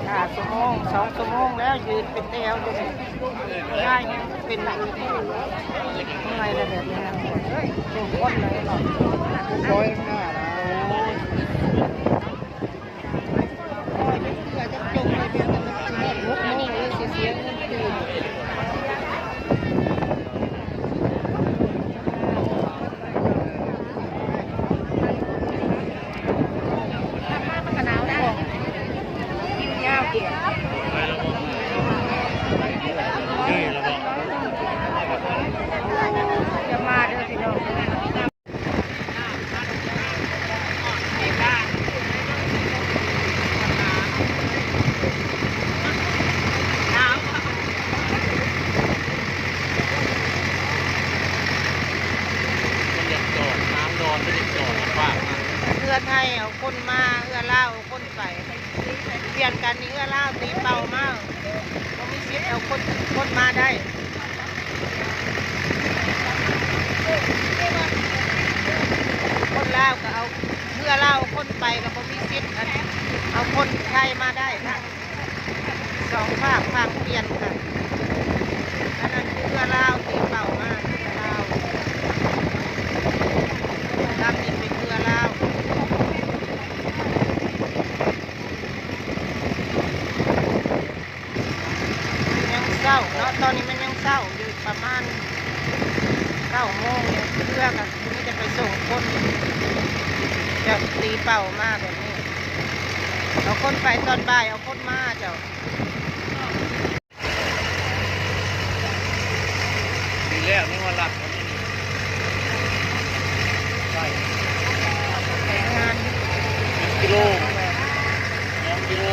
ຫ້າຊົ່ວໂມງ ສອງຊົ່ວໂມງແລ້ວ ຢືນເປັນແຖວຢູ່ນີ້ ຍາຍຍັງເປັນຢູ່ ເມື່ອຍແລ້ວແບບນີ້ນະ ເປັນຄົນເລີຍເນາະ ໂອ້ຍ ໂອ້ຍ ເທື່ອຈະຈົງເລີຍ ເດືອນໜຶ່ງ ຫົກໂມງເລີຍ ຊິເສຍເງິນຄືນ. ເຮືອໄທເອົາຄົນມາ ເຮືອລາວເອົາຄົນໄປ ປ່ຽນກັນນີ້ ເຮືອລາວຕີເປົ້າມາ ບໍ່ມີສິດເອົາຄົນ ຄົນມາໄດ້ ຄົນລາວກໍເອົາ ເຮືອລາວເອົາຄົນໄປ ກໍບໍ່ມີສິດ ອັນ ເອົາຄົນໄທມາໄດ້ນະ. ສອງຟາກ ຟາກປ່ຽນກັນ ອັນນັ້ນຄືເຮືອລາວ ທີ່ເຂົ້າມາເຮືອລາວ ລຳນີ້ເປັນເຮືອລາວ ຍັງເຊົ້າເນາະ ຕອນນີ້ມັນຍັງເຊົ້າຢູ່ ປະມານເກົ້າໂມງນີ້ ເຮືອກໍມີແຕ່ໄປສົ່ງຄົນ ຈະຕີເປົ້າມາແບບນີ້ ເອົາຄົນໄປຕອນບ່າຍ ເອົາຄົນມາເຈົ້າ. ດີແລ້ວ ຍັງວ່າລັດ ໄປງານ ກິໂລ ສອງກິໂລ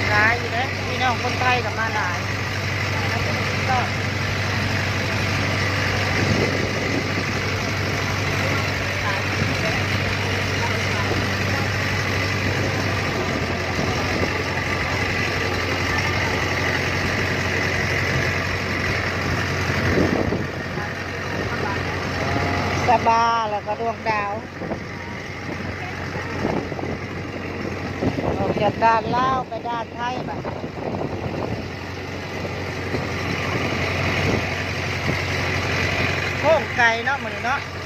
ຫຼາຍຢູ່ເດ້ ພີ່ນ້ອງຄົນໄທກໍມາຫຼາຍ. ສະບາ ແລ້ວກໍດວງດາວ ອອກຈາກດ່ານລາວໄປດ່ານໄທບາດນີ້ ໂຄ້ງໄກເນາະ ມື້ນີ້ເນາະ.